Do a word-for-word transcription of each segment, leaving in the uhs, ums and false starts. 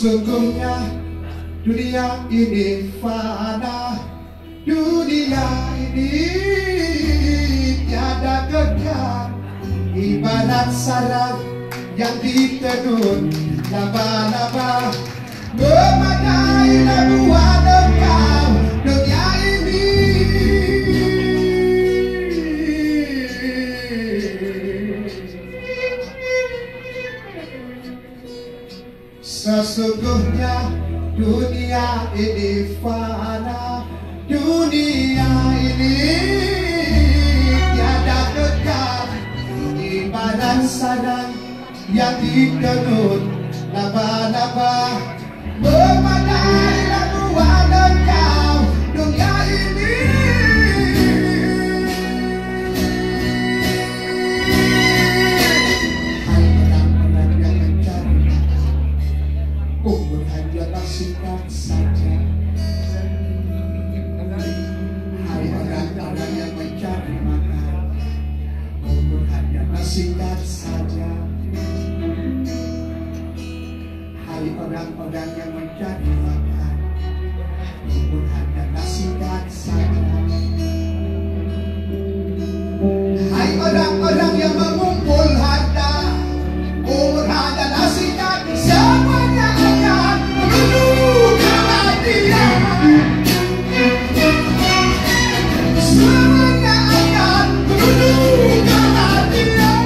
Sungguhnya dunia ini fana, dunia ini tiada kekal, ibarat sarang yang ditenun laba-laba. Memadai lagu adab kau dunia ini. Sesungguhnya dunia ini fana, dunia ini tiada kekal, ibarat sarang yang ditenun laba-laba. Memadai lagu adab kau dunia ini. Hai orang-orang yang mencari makan, umur hanyalah singkat saja. Hai orang-orang yang mencari makan, umur hanyalah singkat saja. Hai orang-orang yang mencari makan, umur hanyalah singkat saja. Hai orang-orang yang mengumpul harta, umur hanyalah singkat, semuanya akan menuju kematian. Semuanya akan menuju kematian.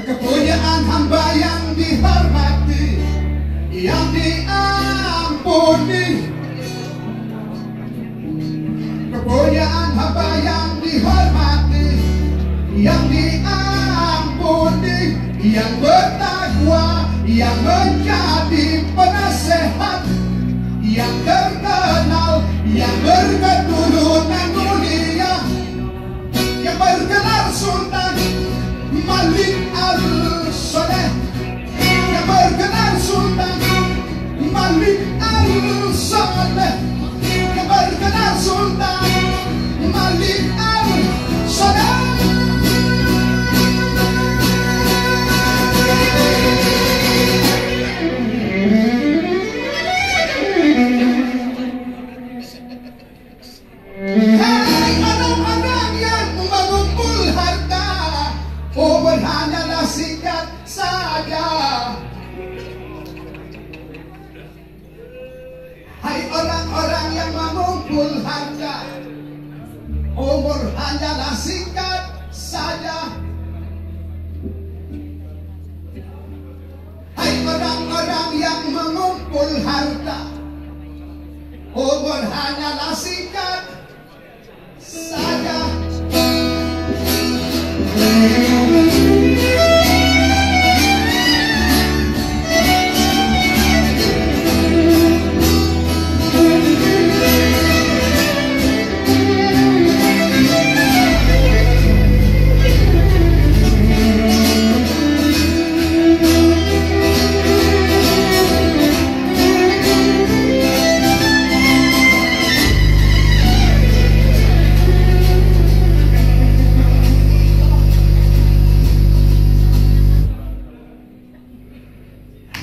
Kepunyaan hamba yang dihormati, yang diampuni. Kepunyaan hamba yang dihormati, yang diampuni, yang bertakwa, yang menjadi penasehat, yang terkenal, yang berketurunan mulia, yang bergelar Sultan Malik Al-Saleh, yang bergelar Sultan Malik Al-Saleh, yang bergelar Sultan Malik Al-Saleh. Hai orang-orang yang mengumpul harta, umur hanyalah singkat saja. Hai orang-orang yang mengumpul harta, umur hanyalah singkat saja. Hai orang-orang yang mengumpul harta, umur hanyalah singkat saja.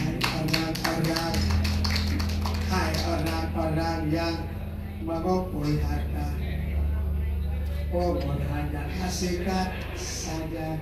Hai orang-orang, hai orang-orang yang mengumpul harta, umur hanya singkat saja.